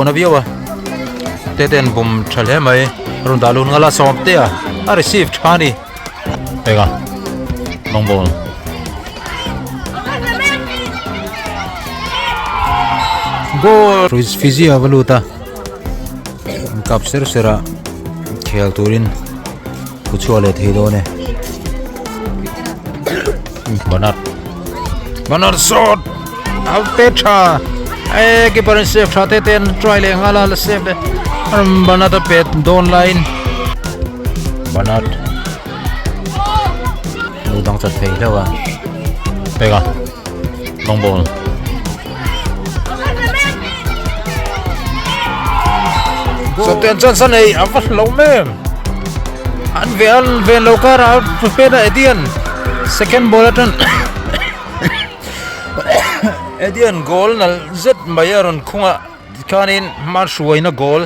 Na viau a te ten bum tha hle mai rawn dah lun nghal a sawm te a a receive tha a ni peka long ball goal Fiji a va lut a an kap ser ser a khel turin thu chhuah leh thei dawn e Bernard Bernard shot a pe tha e keeper in save tha te ten try leh nghal a la save leh Bernard a pet dawn laiin Bernard lu dang chat thei hlauh a peka long ball Sawtian chuan sa nei a va hlo mem an ve an ven lo kar a pen a Edian second ball atang Edian goal nal zet mai a rawn khung a tikhanin hma hruaina goal.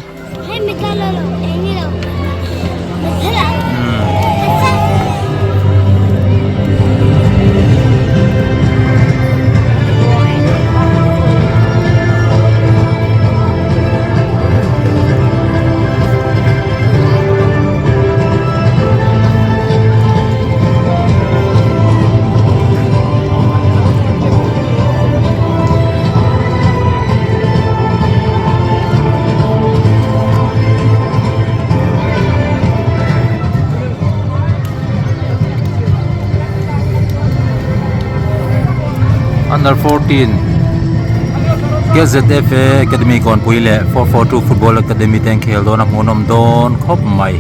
Under 14 KZFA Academy Kawnpui leh 442 Football Academy te an khel dawn a hmuhnawm dawn khawp mai.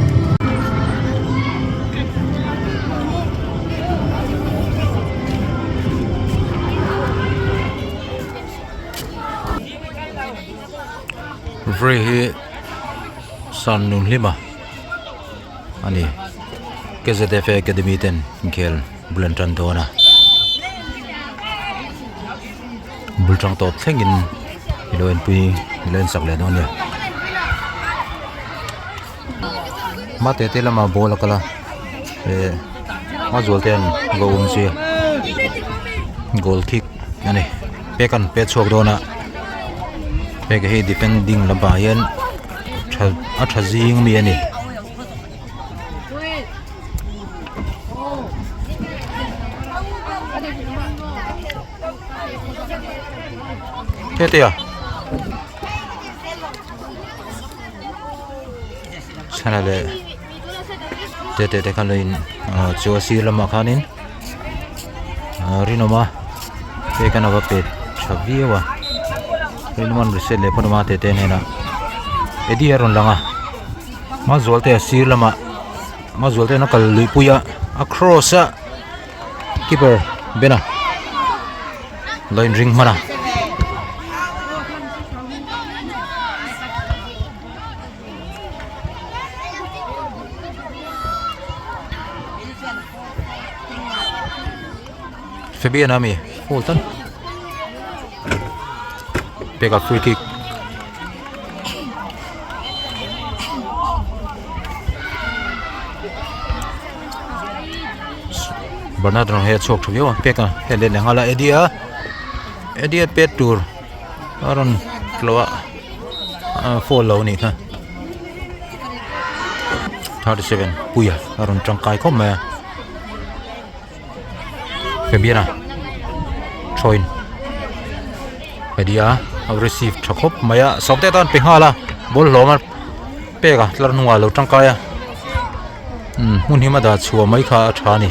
Referee hi San Nunhlima a ni KZFA Academy ten inkhel bul an tan dawn a bul tang tawp thlengin i lo enpui i lo ensak leh dawn a ni hma te te lamah ball a kal a eh hma zual te an va awm zui a goal kick a ni pek an pet chhuak dawn a pek hi defending lampang ah hian tha a tha zing ami a ni. Hetia chhana leh te te te khan lo in ah chu a sir lamah khanin ah rinawm a hei khan a va pe tha viau a rinawm an reset leh phawt awm a te te hnenah Eddie a rawn lang a Hmazual te a sir lamah Hmazual ten a kal luih pui a a cross a keeper bena lo inring hman a. Fabian ami full tan peka free kick Bernard rawng hi a chhuak tha viau a pek a hei let leh nghal a Eddie a Eddie a pet tur a rawn tlawh a a foul lo a nih kha 37 puia a rawn tangkai khawp mai a Fabian a throwin Eddie a a receive tha khawp mai a sawmte tan pe nghal a ball hlawm a pek a tlar hnungah a lo tangkai a. Umm hmun hi a dah chhuah mai kha a tha a ni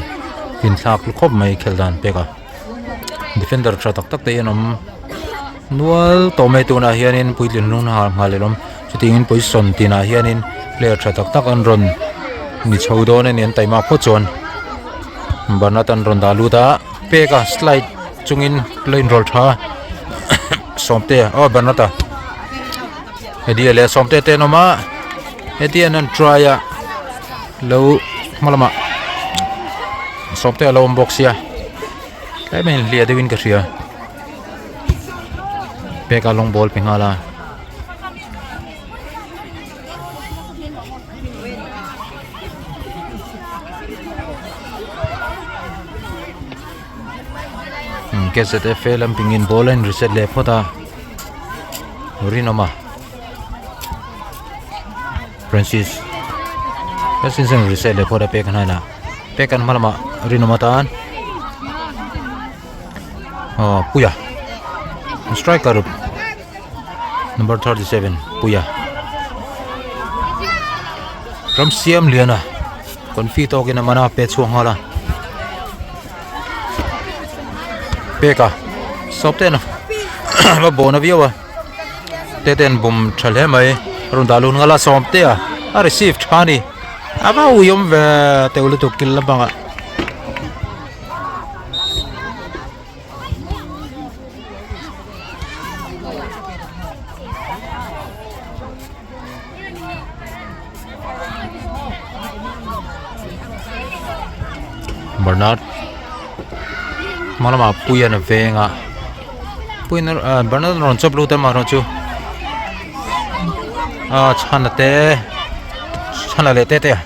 inthlak hlu khawp mai khel dan pek a defender tha tak tak te hi an awm nual tawh mai tunah hianin puitlin lung hna nghal leh awm chutiangin position tinah hianin player tha tak tak an rawn ni chho dawn a ni an taima phawt chuan Bernard an rawn dah lut a pek a slide chungin lo inrawlh tha a sawmte aw Bernard a Eddie leh sawmte te an awm a. Hetiang an try a lo hma lamah sawmte a lo awm bawk sia tlem a inhliah deuhin ka hria peka lawng ball pe nghal a. KZFA lampangin ball a in reset leh phawt a rinawm a. Francis Francis an reset leh phawt a pek a hnaiah pek an hma lamah rinawm atan aw puia striker number 37 puia ram siam lian a confi tawkin a man a pe chhuak nghal a pek a sawp te a va bawhna viau a te ten bawm tha hle mai a rawn dah lut nghal a sawm te a a receive tha a ni a va ui awm ve teuh lutuk kil lampangah. Bernard hma lamah puian a veng a puian ah Bernard a rawn chawp lut a amaherawhchu ah chhana te chhana leh te te a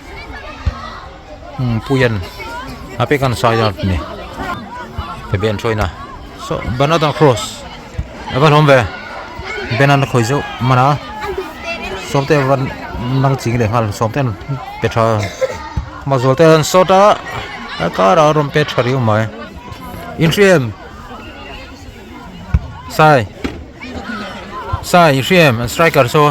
umm puian a pek an sai a ni ben hruaina saw Bernard a cross a va hlawm ve ben an khawi zeuh hman a sawmte a va nang ching leh nghal sawmte an pe tha mazual te an sawt a a karah a rawn pe tha riau mai inhriam sai sai inhriam an striker saw.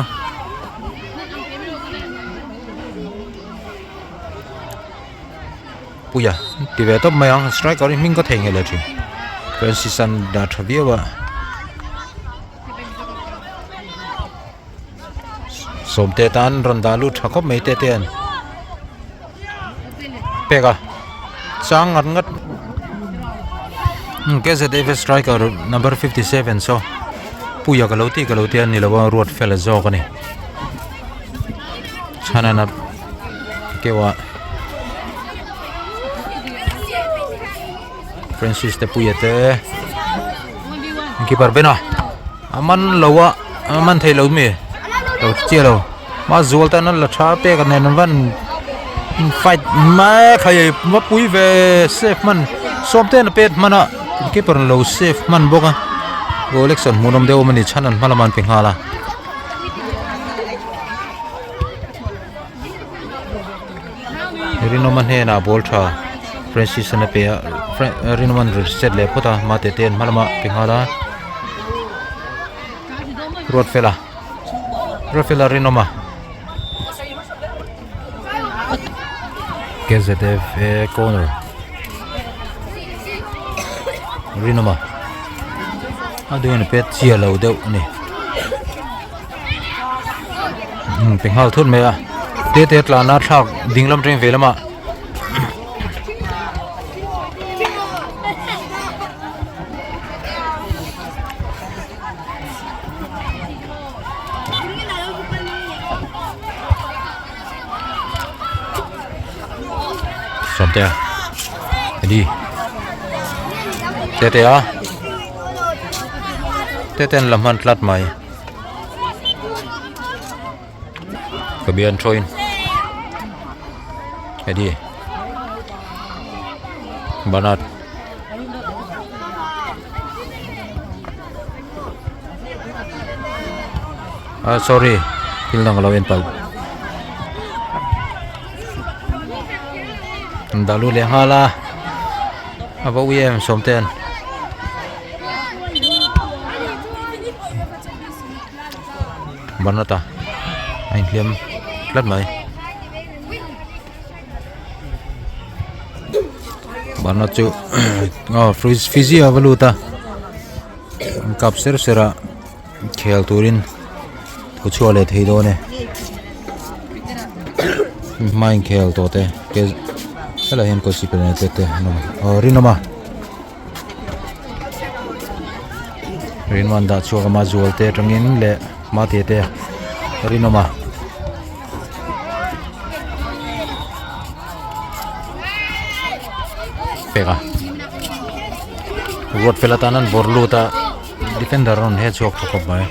Puia ti ve tawp mai ang striker hi hming ka thei nge leh thin Francis an dah tha viau a sawmte tan rawn dah lut tha khawp mai te te an pek a chang ngat ngat KZF striker number 57 saw Puia ka lo tih ka lo tia ni lo a ruat fel a zawk a ni chhanana keuh a Francis te puia te keeper ben a a man lo a a man thei lo mi lo chiah lo ma zual tan an la tha pek a nen an van fight mek hei va pui ve safe hman sawm ten a pet hman a keeper an lo safe hman bawk a goal action hmuhnawm deuh awm a ni chhan an hma lamah an pe nghal a. Rinawma hnenah ball tha Francis an a pe a Rinawma an set leh phawt a mate te an hma lamah pe nghal a Ruatfela Ruatfela Rinawma KZFA corner Rinawma a duhin a pet chiah lo deuh a ni. Pe nghal thut mai a te te tlana thlak ding lam atangin vei lamah sawmte a ni te te a te ten la hman tlat mai. Fabian Troin Eddie Bernard ah sorry thil dang ka lo en palh an dah lut leh nghal a a va ui em sawmten. Banata a inhliam tlat mai banat chu aw fiji a va lut a an kap ser ser a khel turin thu chhuah leh thei dawn e hma inkhel tawh te helaiah hian kawlsip te te an awm aw rinawm a. Rinawm dah chhuak a zual te atangin leh hma te te rinawm a. Pek a ruat fel atan an bawrh lut a defender rawn he chhuak tha khawp mai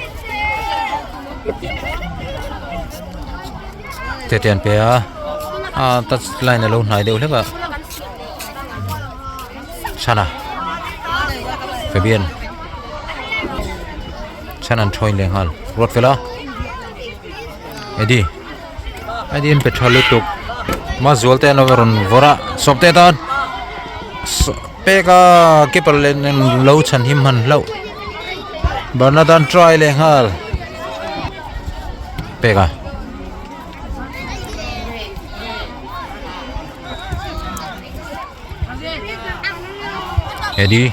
te te an pe a a touch line alo hnai deuh hlek a. Chhana Fabian Chhana an thawi leh nghal Ruatfela Eddie. A din pe tha lutuk Mazual te an lo rawn vawrh a sawmte tan pek a keeper leh nen lo chhan him hman hlauh Bernard an try leh nghal pek a. Eddie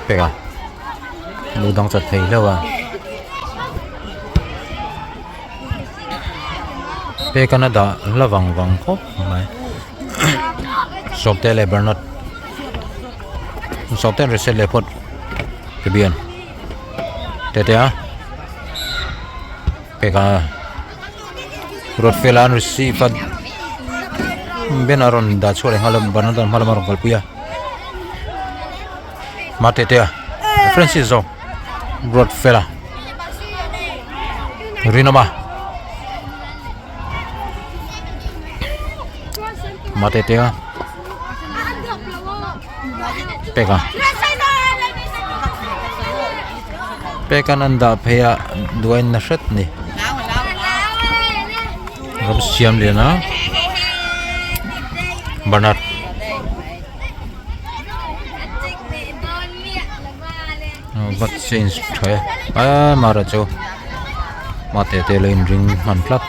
pek a lu dang chat thei hlauh a pek an a dah hla vang vang khawp mai Sawmte leh Bernard Sawmte an reset leh phawt Fabian Tetea pek a. Ruatfela an receive a Ben a rawn dah chhuah leh nghal a banana hma lamah a rawn kalpui a Matetea Francis zawk Ruatfela Rinawma Matetea Peka Pekan an dah phei a duain na hret a ni ram siam lian a Bernard vat change tha e a mara chu mate te lo in ring hman tlat.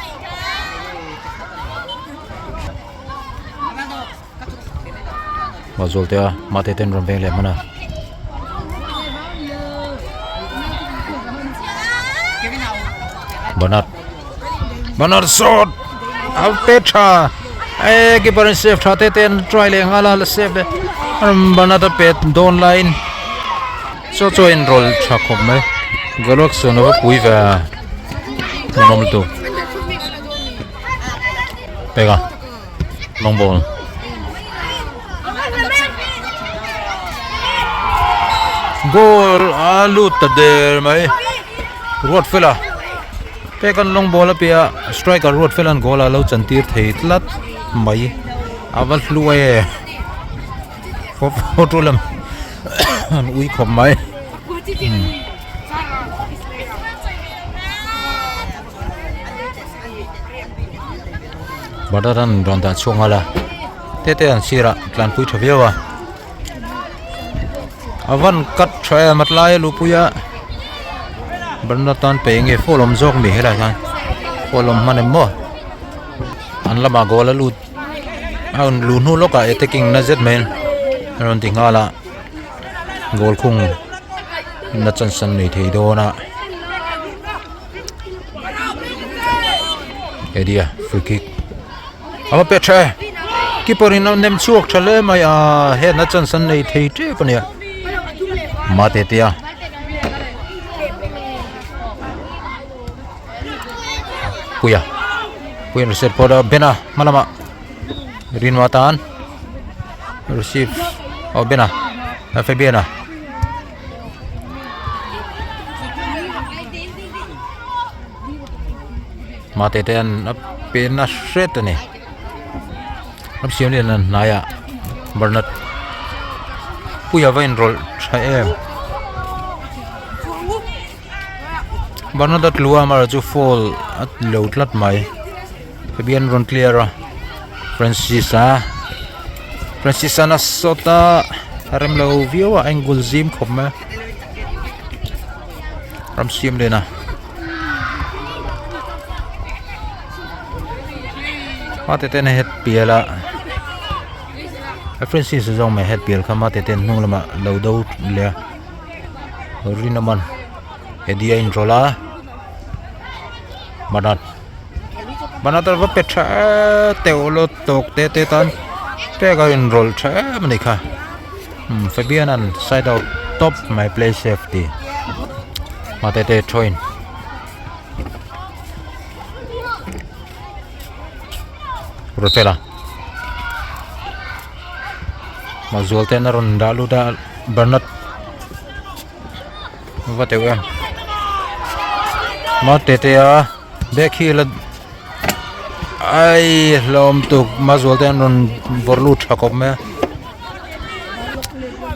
Mazul te a mate ten rawn veng leh hman a. Bernard Bernard shot a pe tha e keeper in save tha te te an try leh nghal a la save leh Bernard a pet dawn laiin chaw chaw in roll tha khawp mai Galaxy a va pui ve a hmuhnawm lutuk pek a. Long ball. Goal a lut ta der mai. Ruat fela. Pekan long ball a pia striker ruat felan goal a lo chantir thei tlat mai. A va hlu e. Photo lam an ui khawp mai. Butter an rawn dah chhuak nghal a tete an sirah tlanpui tha viau a a van cut tha em a tlai a luhpui a banna tan pe nge foul awm zawk mi helaiah hian foul awm hman em maw an lamah goal a lut a rawn luh hnu lawkah attacking na zet mai a rawn ti nghal a goal khung na chance an nei thei dawn a. Eddie free kick a va pet tha e keeper in a nem chhuak tha hle mai a hetna chance an nei thei tep a nia mate tia puia puia reset pawh a bena hma lamah rinwa tan receive aw bena fabian-a. Mate te an a pen a hret a ni ram siam lian an hnai ah Bernard puia va inrawlh tha em Bernard a tlu a amaherawh chu foul a lo tlat mai Fabian rawn clear a Francis a Francis an a shot a a rem lo viau a a engul zim khawp mai a ram siam len a mate ten a het pial a Francis a zawng mai het pial kha mate ten hnung lamah lo do leh a Rinawman Eddie a inrawlh a Bernard. Banana va pe tha teuh lo tawk te te tan pek a inrawlh tha em a ni kha umm Fabian an side out tawp mai play safety mate te thaw in Rotela Mazual ten a rawn dah lut a Bernard va teuh em mate te a bag hi la ai hlawm tuk mazual te an rawn vawrh lut tha khawp mai a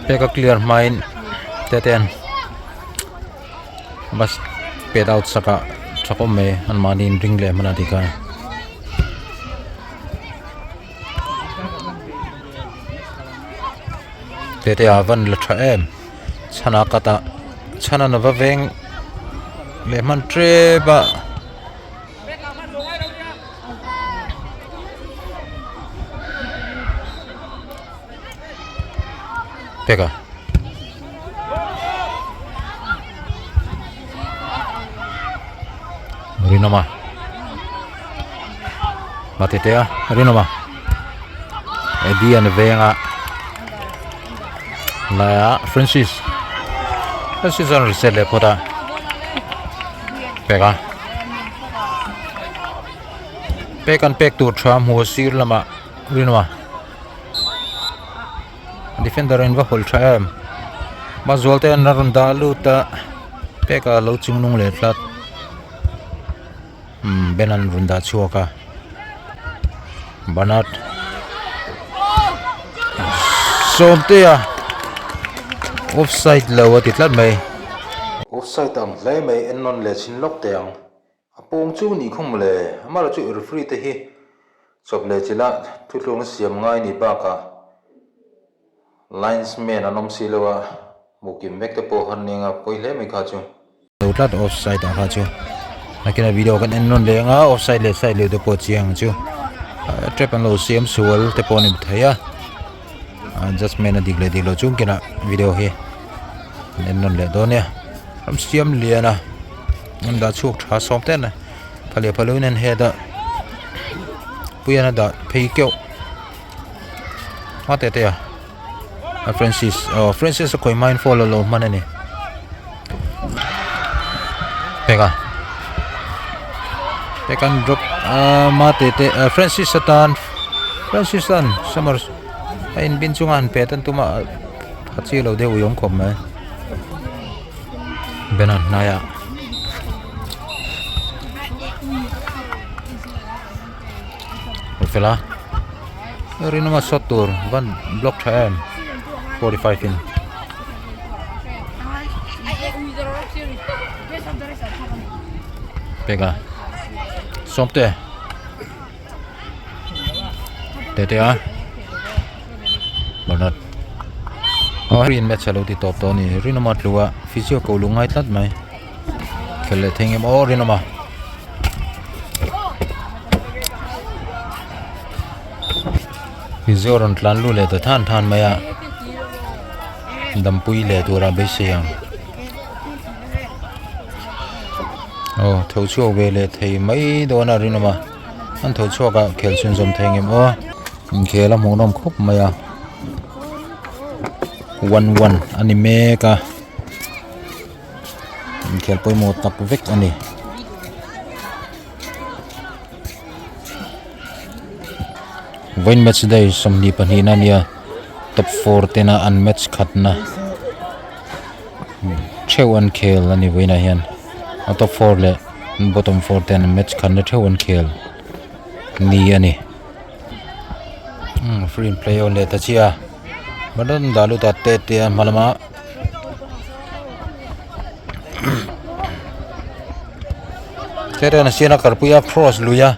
bag a clear hmain te te an bus. Pet out sak ah tha khawp mai an mahni in ring leh hman a tih kha. Tete a van la tha em chhana cut a chhana na va veng leh hman tep a. Peka. Rinawma. Matetea Rinawma. Eddie an venga. Laia Francis. Francis an reset leh phawt a. Peka. Pek an pek tur tha hmu sir lamah Rinawma. Defender in va hawlh tha em Mazual te an rawn dah lut a pek a lo chung nung leh tlat umm ben an rawn dah chhuak a Bernard Sawmtea offside lo a ti tlat mai offside ang hle mai en nawn leh chhin lawk teh ang. A pawng chu nih khawng mawle, amaherawh chu referee te hi chawp leh chilh a thuthlung siam ngai ni bakah linesman an awm si lo a, hmuh kim vek te pawh han ning a pawi hle mai kha chu. Lo tlat offside ah kha chu nakin a video kan en nawn leh anga offside leh side leh te pawh chiang ang chu trap an lo siam sual te pawh a ni thei a adjustment a dik leh dik loh chu kinah video hi an en nawn leh dawn nia ram siam lian a. An dah chhuak tha sawm te an pha leh pha loin an head a puian a dah phei keuh hma teh teh a a Francis aw Francis a khawi hmain foul a lo hman a ni pek a pek an drop a hma teh teh a Francis atan Francis an summer a inbin chunga han pet an tum a a chi lo deuh ui awm khawp mai. Banner hnaiah fel a rinawma shot tur van block tha em 45 in pek a sawmte tete a Bernard aw in match alo ti tawp tawh a ni Rinawma tluka physio ko lu ngai tlat mai khel leh thei ngem aw Rinawma physio rawn tlan lut leh ta than than mai a dampui leh tura beisei ang aw tho chhuak ve leh thei mai dawn a Rinawma an tho chhuak a khel chhunzawm thei ngem aw. Inkhel a hmuhnawm khawp mai a 1-1 a ni mek a inkhel pawimawh tak vek a ni. Vawiin match day 22 na nia top 4 tena an match khatna theuh an khel a ni vawiinah hian a top 4 leh bottom 4 ten an match khatna theuh an khel ni a ni. Umm free in play awn leh ta chiah a Bernard an dah lut a te te a hma lama te te an sian a kalpui a cross lui a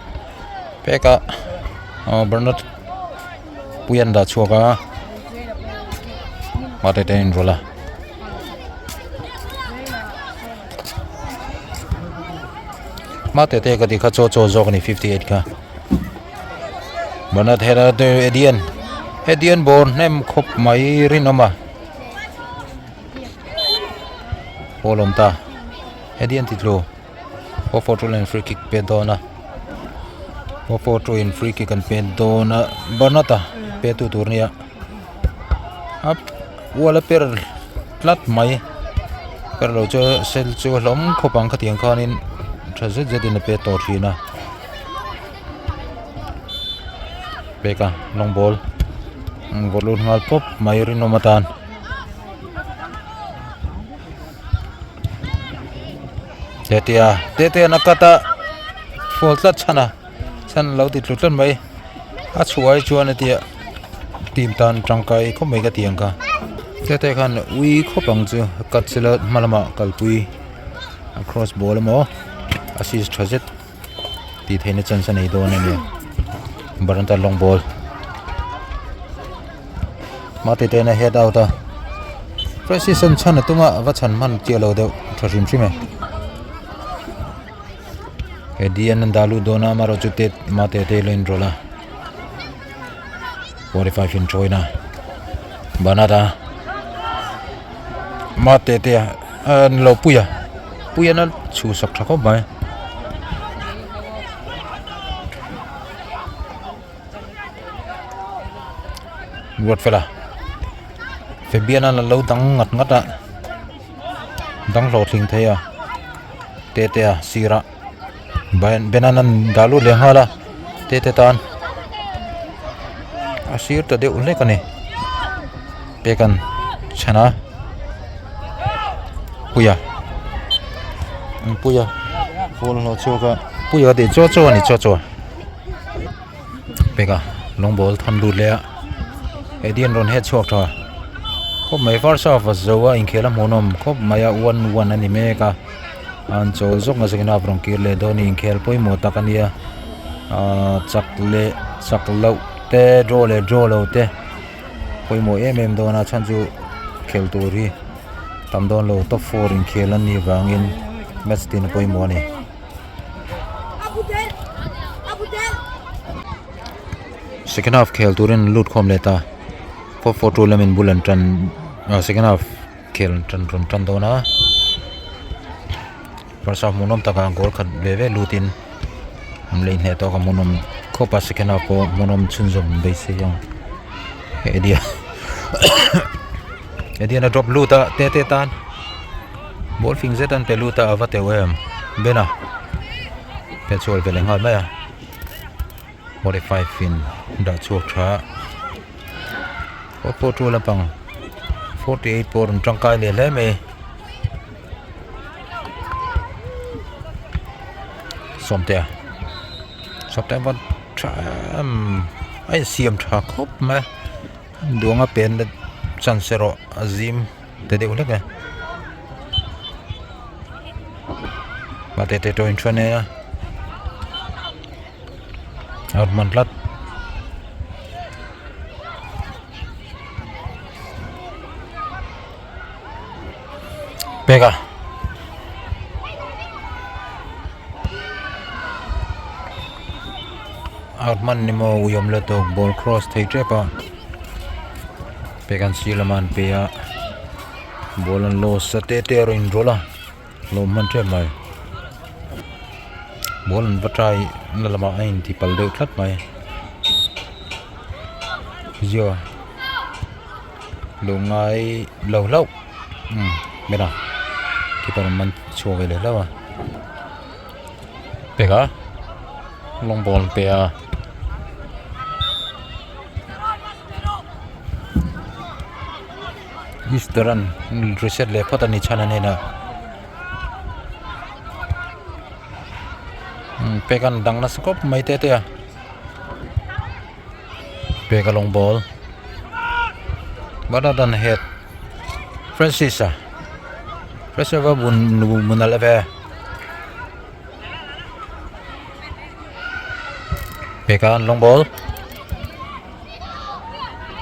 pek a aw Bernard pui an dah chhuak a mahte te a inrawlh a. Hma teh teh ka tih kha chaw chaw zawk a ni 58 kha Bernard hera te Edian Edian bawr hnem khawp mai rinawm a ball awm ta Edian ti tlu 442 in free kick pe dawn a 442 in free kick an pe dawn a Bernard a pe tu tur nia a ual a per tlat mai per lo chu sel chu a hlawm khawp ang khatiang khanin tha zet zet in a pe tawh thin a pek a long ball vawrh lut nghal pawp mai rinawm atan tetea tetea na cut a fual tlat chhan a chhan lo ti tlu tlat mai a chhuah ai chuan a tia team tan tangkai khawp mai ka ti ang kha tete khan ui khawp ang chu cut sela hma lamah kalpui. A cross ball emaw assist tha zet tih theihna chance a nei dawn a ni Baranta long ball mate te in a head out a Francis an chhan a tum a a va chhan hman chiah lo deuh tha hrim hrim e he D an dah lut dawn a amaherawh chu te mate te lo inrawlh a 45 in join a banana mate te a ni lo puia puia na chhuhsak tha khawp mai. Ruatfela Fabian-a la lo dang ngat ngat a dang hlawhtling thei a tete a sirah Ben-a'n an dah lut leh nghal a tete tan a sir ta deuh hlek a ni pek an chhan a puia puia ball a hlawh chhuak a puia tih chu chu a ni chu chu pek a lawng ball thawn lut leh a heti an rawn het chhuak tha khawp mai first half a zo a inkhel a hmuhnawm khawp mai a one one a ni mek a. An chawl zawk nasa in a rawn kir leh dawn a inkhel pawimawh tak a nia ahh chak leh chak loh te draw leh draw loh te pawimawh em em dawn a chhan chu khel tur hi tam dawn lo top four inkhel an nih vangin match tin a pawimawh a ni. Second half khel turin an lut khawm leh ta 4-4-2 lamin bul an tan ah second half. Khel tan rawn tan dawn a first half hmuhnawm takah goal khat ve ve lutin an la inhneh tawk a hmuhnawm khawp a second half pawh hmuhnawm chhunzawm beisei ang Eddie Eddie a drop lut a te te tan ball fing zet an pe lut a a va teuh em Ben-a pe chhuak ve leh nghal mai a 45 in dah chhuak tha a. Aw pawh tul lampang 48 pawh rawn tangkai leh hle mai sawmtea sawmtea va tha em a insiam tha khawp mai duanga pen na chance erawh a zim ta deuh hlek a mahse te tawhin thu a nei a a rawn man tlat. Pek a out hman ni maw ui awm la tawk ball cross thei tep a pek an sir lamah an pe a ball an lost a te te a rawn inrawlh a lo hman tep mai ball an va try na lamah a inti pal deuh tlat mai zio lo ngai lo hlauh umm bena keeper an man chhuak ve leh hlauh a pek a long ball an pe a. Easter an reset leh phawt a ni chhan a hnenah umm pek an dang nasa khawp mai te te a pek a long ball banner dan het Francis a Francis a va bun bun nalh ve pek a long ball.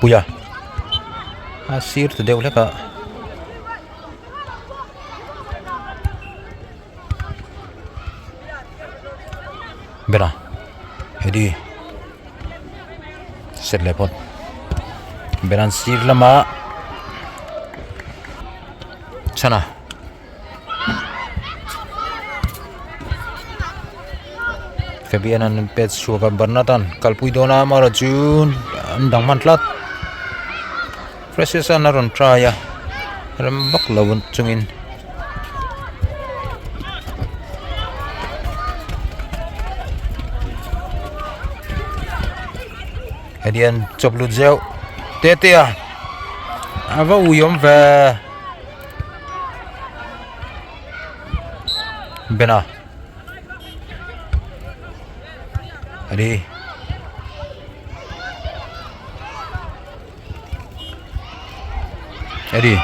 Puia a sir ta deuh hlek a bera hedi set leh phawt bera'n sir lama chhana. Fabian an pet chhuak a Bernard an kalpui dawn a amaherawh chu an dang hman tlat Francis an a rawn try a rem vak lo chungin hetiang chawp lut zeuh te te a a va ui awm ve. Bena Eddie Eddie.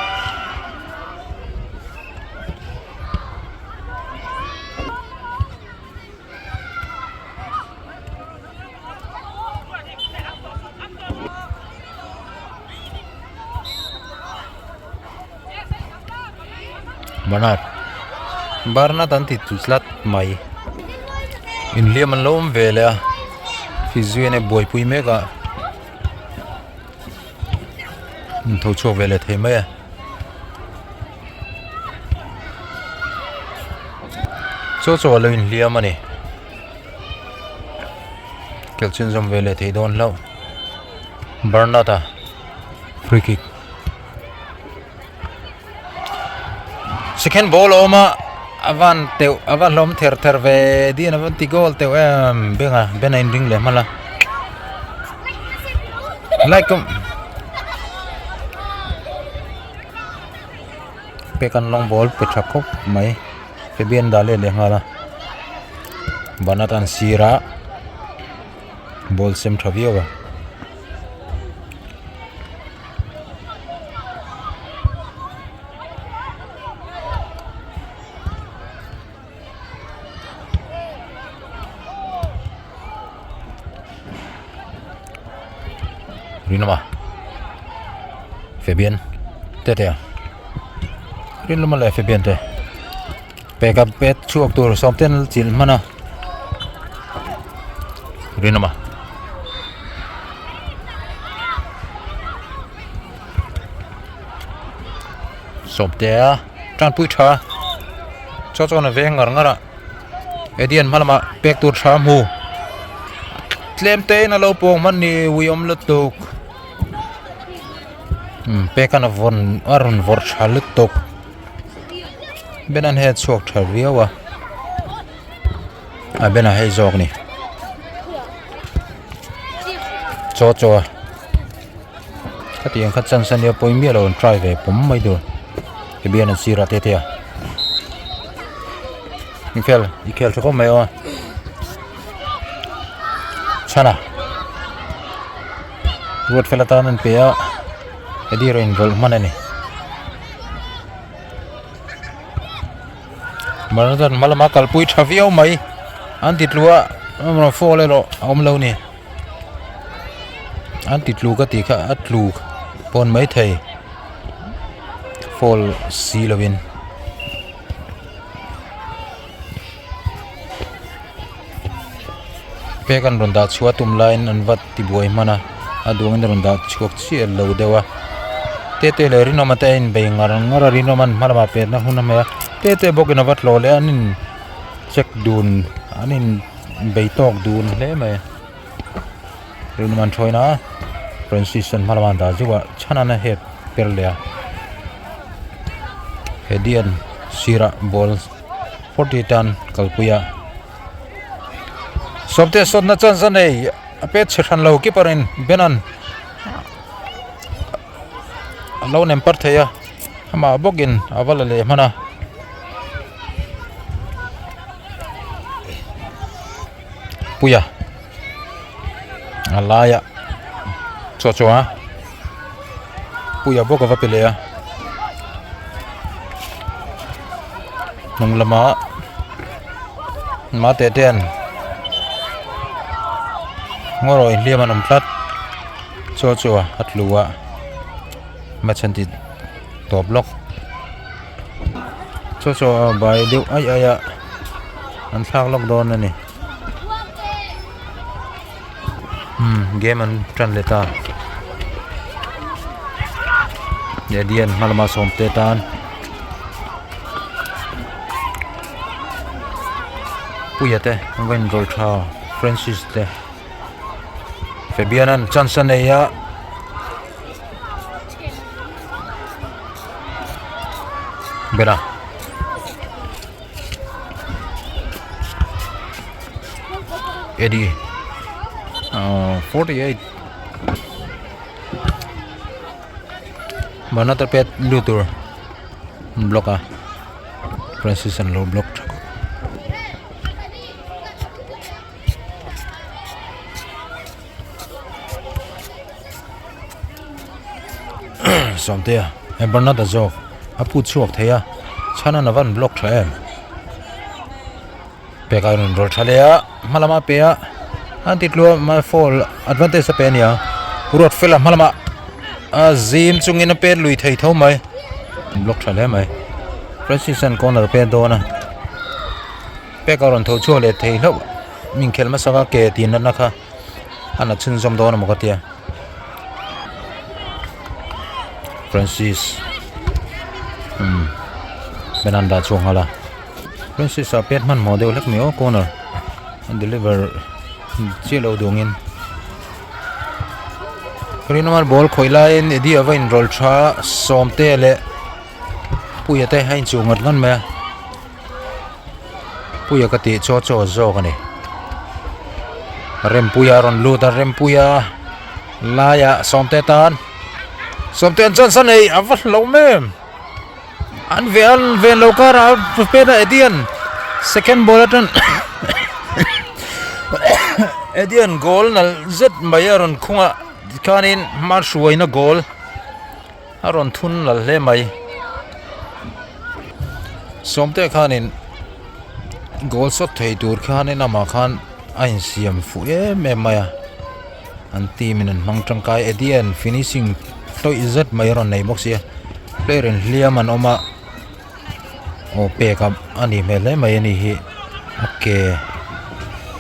Bernard Bernard an ti tlu tlat mai inhliam an lo awm ve leh a physio in a buaipui mek a an tho chhuak ve leh thei mai a. Chaw chaw a lo inhliam a ni khelh chhunzawm ve leh thei dawn hlauh Bernard a free kick Second ball a awm a a van teuh a va hlawm ther ther ve dian a va ti goal teuh em beng a ben a inring leh hman a like awm pek an long ball pe tha khawp mai Fabian dah let leh nghal a ban atan sirah ball sem tha viau a. Rinawma Fabian te te a Rinawma leh Fabian te peka pet chhuak tur sawmten chilh hman a Rinawma. Sawmtea tanpui tha chaw chuan a veng ngar ngar a Edian hma lamah pek tur tha a hmu tlem te in a lo pawng hman ni ui awm lutuk umm pek an a vawn a rawn vawrh tha lutuk ben an het chhuak tha viau a. A ben a hei zawk ni chaw chaw a khatiang kha chance ania pawi miah lo an try ve pawm mai tur ti bian an sir a te te a i khel i khel tha khawp mai aw chhana ruat fel atan an pe a edir a inrawlh hman a ni. Marathon hma lama kalpui tha viau mai an ti tlu a rawn fall erawh a awm lo a ni an ti tlu ka tih kha a tlu pawn mai thei fall si lovin. Pek an rawn dah chhuah a tum laiin an va tibuai hman a a duangin a rawn dah chhuak chiah lo deuh a tete leh rinawma te a inbei ngar ngar a rinawma an hma lamah petna hun a hmeh a tete bawkin a va tlawh leh a an in check dun an in bei tawk dun hle mai rinawma an hruaina a Francis an hma lamah an dah zeuh a chhan a het per leh a Hedian sirah ball 40 tan kalpui a. Sawmte sawtna chance a nei a pet chhe hran lo keeper in Benan a lo nem par thei a amah bawkin a va la leh hman a. Puia a laiah chaw chaw a Puia bawk a va pe leh a hnung lamah mate ten ngaw rawh inhliam an awm tlat chaw chaw a tlu a match an ti tawp lawk chaw chaw a bai deuh aih aih a an thlak lawk dawn a ni. Umm game an tan leh ta Ladian hma lama sawmte tan Puia te an va inrawlh tha Francis te Fabian an chance a nei a. Bela. Eddie uh, 48 Mana terpet lutur block a Francis an lo block tha Sawmtea he Bernard a zawk a put chhuak thei a chhan an avan block tha em pek a rawn rawl tha leh a hma lama pe a an ti tluah a foul advantage a pe a nia ruat fel a hma lamah a zim chungin a pet lui thei tho mai block tha hle mai. Francis an corner pek dawn a pek a rawn tho chhuak leh thei hlauh min khelh hmasa a ke tih natna kha a na chhunzawm dawn emaw ka tia Francis umm ben an dah chhuak nghal a Francis ah pet hmanhmawh deuh hlek mai aw corner a deliver chiah loh duangin. Rinawal ball khawih laiin Eddie a va inrawlh tha a Sawmte leh Puia te a inchuh ngat ngat mai a Puia ka tih chaw chaw zawk a ni Rempuia a rawn lut a Rempuia laiah Sawmte tan Sawmte an chance a nei a va hlauh em an ve an ven lo karah a pen a Eddie an second ball atang Eddie an goal nalh zet mai a rawn khung a tikhanin hma hruaina goal a rawn thun nalh hle mai sawmte khanin goal shot thei tur khanin amah khan a insiam fuh em em mai a an team in an hmang tangkai Eddie an finishing tawih zet mai a rawn nei bawk sia player in hliam an awm a aw pek a a nih hmel hle mai a ni hi a ke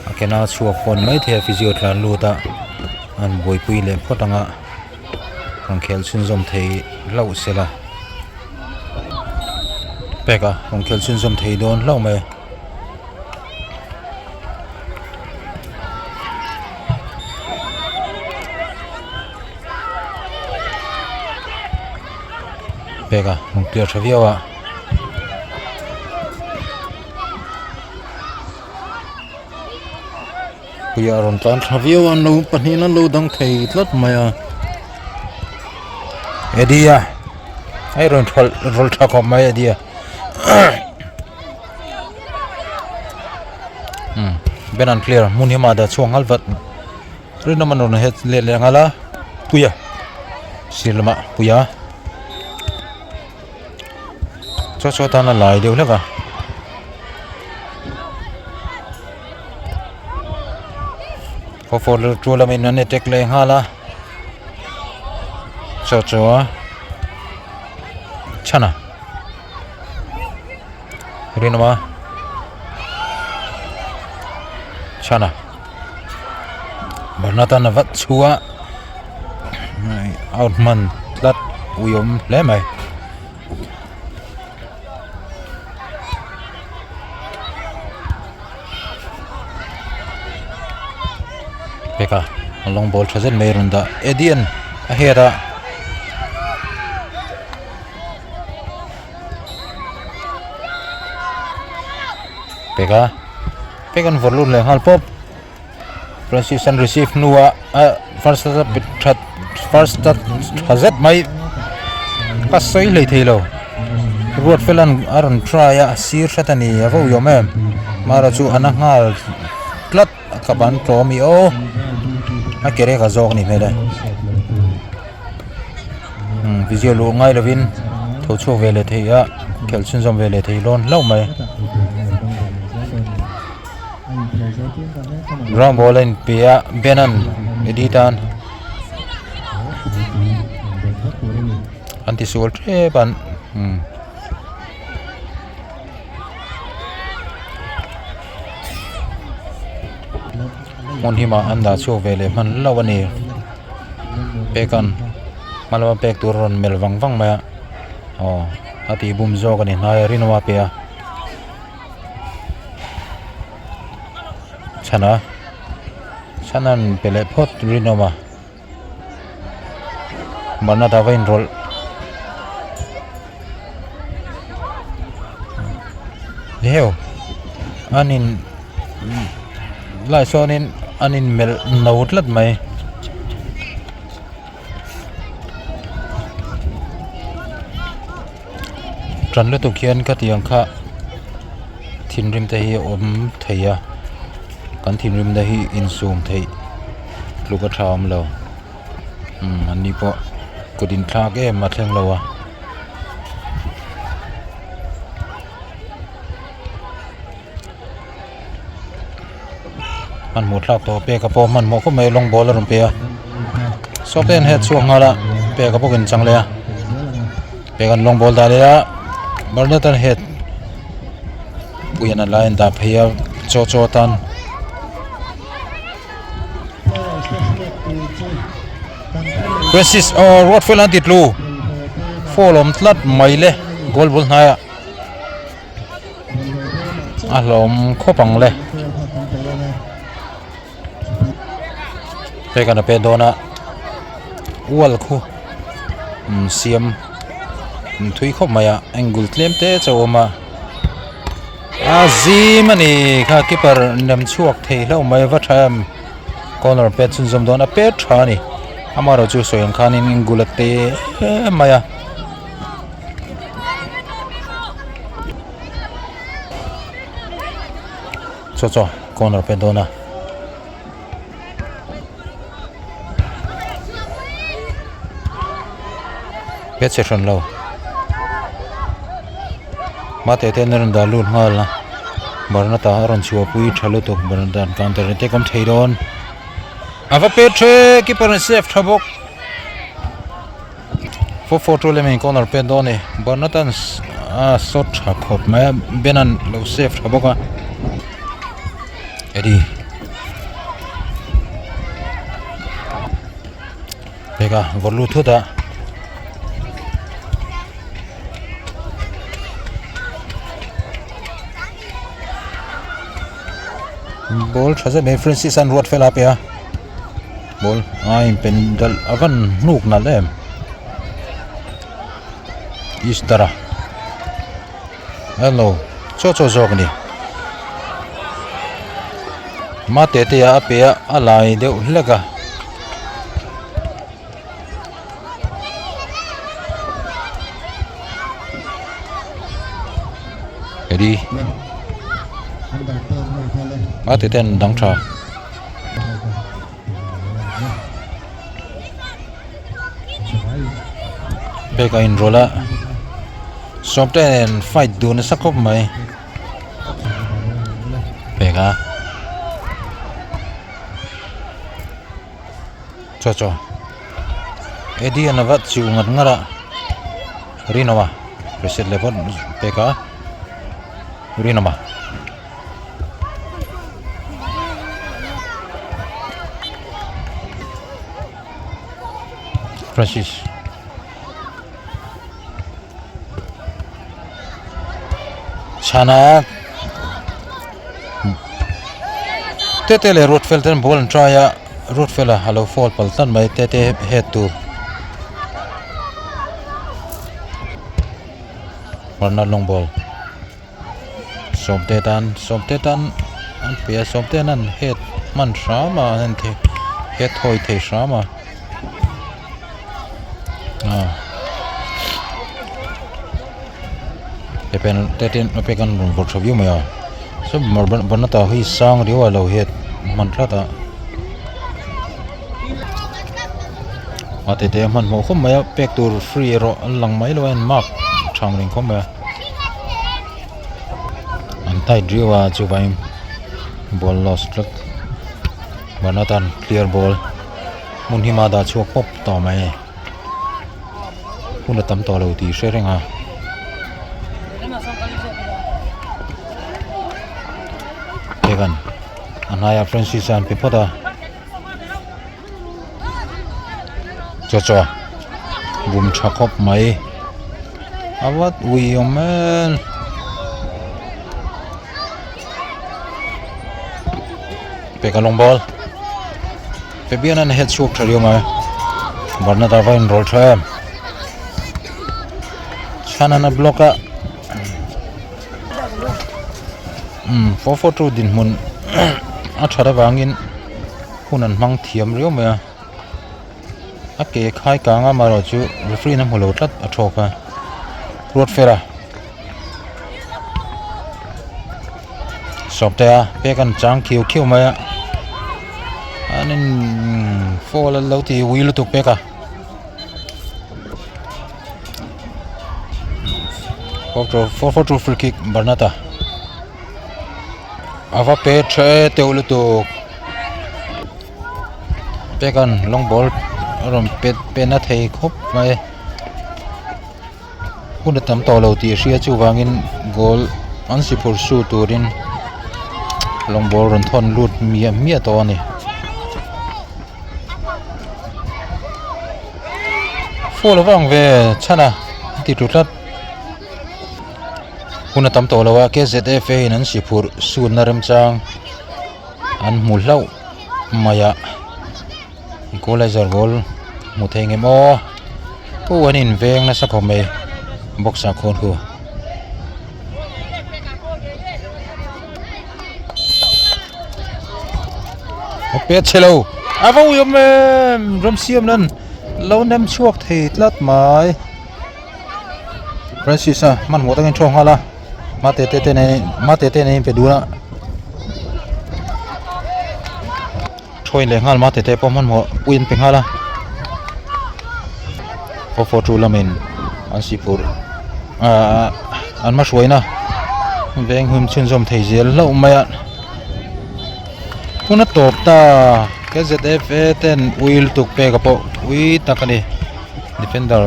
a ke na chhuak pawh a ni maithei a physio tlan lut a an buaipui leh phawt ang a rawn khel chhunzawm thei hlauh sela pek a rawn khel chhunzawm thei dawn hlauh mai. Pek a rawn clear tha viau a puia a rawn tlan tha viau a no pahnihin an lo dang thei tlat mai a Eddie a hei rawn rawlh tha khawp mai Eddie a. Ben an clear hmun hi mah dah chhuak nghal vat rinawm an rawn het let leh nghal a puia sir lamah puia chaw chaw tan a lai deuh hlek a khaw fawr chu lamin an attack leh nghal a chaw chaw a chhana. Rinawma chhana Barnatan a vat chhuah a out hman tlat ui awm hle mai. Peka a long ball tha zet mai a rawn dah Edian a head a. Pek a pek an vawrh lut leh nghal pawp Francis an receive hnuah a first touch a pet that first touch tha zet mai ka sawi hlei thei lo ruat fel an a rawn try a a sir hret a ni a va ui awm em mara chu a na nghal tlat a ka ban tlawm i aw a ke rek a zawk a ni hmel e. Physio luh ngai lovin tho chhuak ve leh thei a khelh chhunzawm ve leh thei dawn hlauh mai ground ball a inpe a Ben an Eddie tan an ti sual tep an umm. Hmun himah an dah chhuak ve leh hman hlauh a ni pekan hma lama pek tur a rawn melh vang vang mai a aw a tih bum zawk a ni hnai a rinawm a pe a chhana chhana an pe leh phawt rinawm a. Barnata va inrawlh heu an in lai sawnin an in melh no tlat mai. Tan lutuk hian ka tih ang kha thinrim te hi a awm thei a kan thinrim te hi insum theih tluk a tha awm lo umm an ni pawh kut inthlak em a thleng lo a. Hmanhmawh thlak tawh peka pawh hmanhmawh khawp mai lawng ball a rawn pe a saw te an het chhuak nghal a peka bawk in chang leh a peka an lawng ball dah leh a. Barnett-a'n head puian a lai an dah phei a chaw chaw atan. Francis aw Ruatfel an ti tlu foul awm tlat mai le goal bul hnaiah a hlawm khawp ang le. Hei kan a pet dawn a wall khu umm siam thui khawp mai a angle tlem te chauh a awm a a zim a ni kha keeper nem chhuak thei hlauh mai va tha em corner pet chhunzawm dawn a pet tha a ni amaherawhchu sawi ang khanin angle a te em mai a. Chaw chaw corner pet dawn a. Pet che hran lo. Mate te an rawn dah lut nghal a. Barnata a rawn chhuah pui tha lutuk Barnata an counter te kawm thei dawn. A va pet the keeper an save tha bawk. 4-4-2 lem in corner pet dawn a ni Barnata a shot tha khawp mai a Ben an lo save tha bawk a Eddie peka vawrh lut thut a ball tha zet mai Francis an ruat fel a pe a. Ball a inpen dalh a van hnuk nalh em Easter a hello chaw chaw zawk a ni mate te a pe a a lai deuh hlek a. Ready mate te an dang tha. Bag a inrawlh a sawmte nen fight dun nasa khawp mai bag a chaw chaw Eddie an ava chiu ngat ngat a Rinawma reset leh phawt pek a Rinawma. Francis Chhana Tete leh Ruatfel ten ball an try a Ruatfela a lo foul pal tlat mai Tete head tur Bernard long ball. Sawmte tan sawmte tan an pe a sawmte an an het hman hram a an the het hawi thei hram a ah te pen te ten a pek an rawn vawrh tha viau mai a saw banata hi sang riau a lo het hman tlat a a tete a hmanhmawh khawp mai a pek tur free erawh an lang mai lo a in mark tha ang reng khawp mai a. An tight riau a chuvangin ball lost tlat Barnatan clear ball hmun hi mah dah chhuak pawp tawh mai hun a tam tawh lo tih hre reng a. Evan a hnaiah Francis a an pe phawt a. Chaw chaw bum tha khawp mai a vat ui awm em peka lawng ball Fabian an het chhuak tha riau mai Bernard a va inrawlh tha em chhan a block a umm 442 dinhmun a that avangin. Hun an hmang thiam riau mai a a ke khai kang a amaherawh chu referee in a hmu lo tlat a thawk a Ruatfela sawmte a pek an chang khiu khiu mai a an in foul an lo ti ui lutuk pek a 4-4-2 free kick Barnata. A va pe tha e teuh lutuk pekan long ball a rawn pet pe na thei khawp mai. Hun a tam tawh lo tih a hria chuvangin goal an si phur su turin lawng ball rawn thawn lut miah miah tawh a ni. Foul a vang ve chhan a a ti tlu tlat. Hun a tam tawh lo a K_Z_F_A in an si phurh sunna remchang an hmu hlauh mai a. Equalizer goal hmu thei ngem aw aw an in veng nasa khawp mai box ah khawn khu a pet chhe lo a va ui awm em ram siam nan lo nem chhuak thei tlat mai Francis a hmanhmawh takin thawk nghal a mate te te nen mate te nen a inpe dun a. Thawi leh nghal mate te pawh hmanhmawh pui an pe nghal a 442 lamin an sihphurh ahh an hmahruaina veng hun chhunzawm thei zel hlauh mai a hun a tawp ta K_Z_F_A ten ui lutuk pek a pawh ui tak a ni defender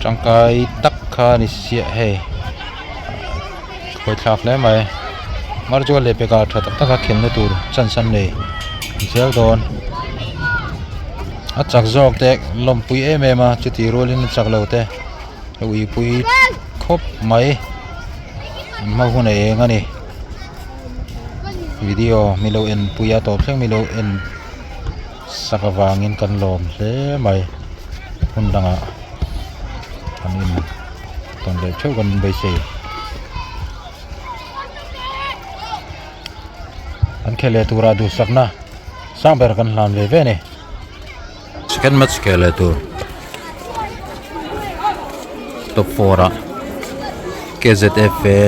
tangkai tak kha a ni siah hei. Khawithlak hle mai mar chuan leh pekah tha tak taka khelna tur chance an nei zel dawn a chak zawk te lawmpui em em a chuti rualin a chak lo te a uipui khawp mai an hma hun a eng a ni video mi lo en pui a tawp thleng mi lo en sak avangin kan lawm hle mai hmun dangah kan in tawn leh theuh kan inbeisei an khel leh turah duhsakna sang ber kan hlan ve ve a ni second match khel leh tur top 4 ah K_Z_F_A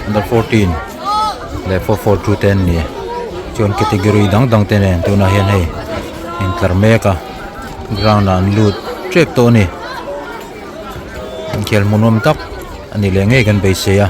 under 14 leh 442 te an ni chuan category dang dang te nen tunah hian hei intlar mek a ground ah an lut tep tawh a ni. Inkhel hmuhnawm tak a ni leh ngei kan beisei a.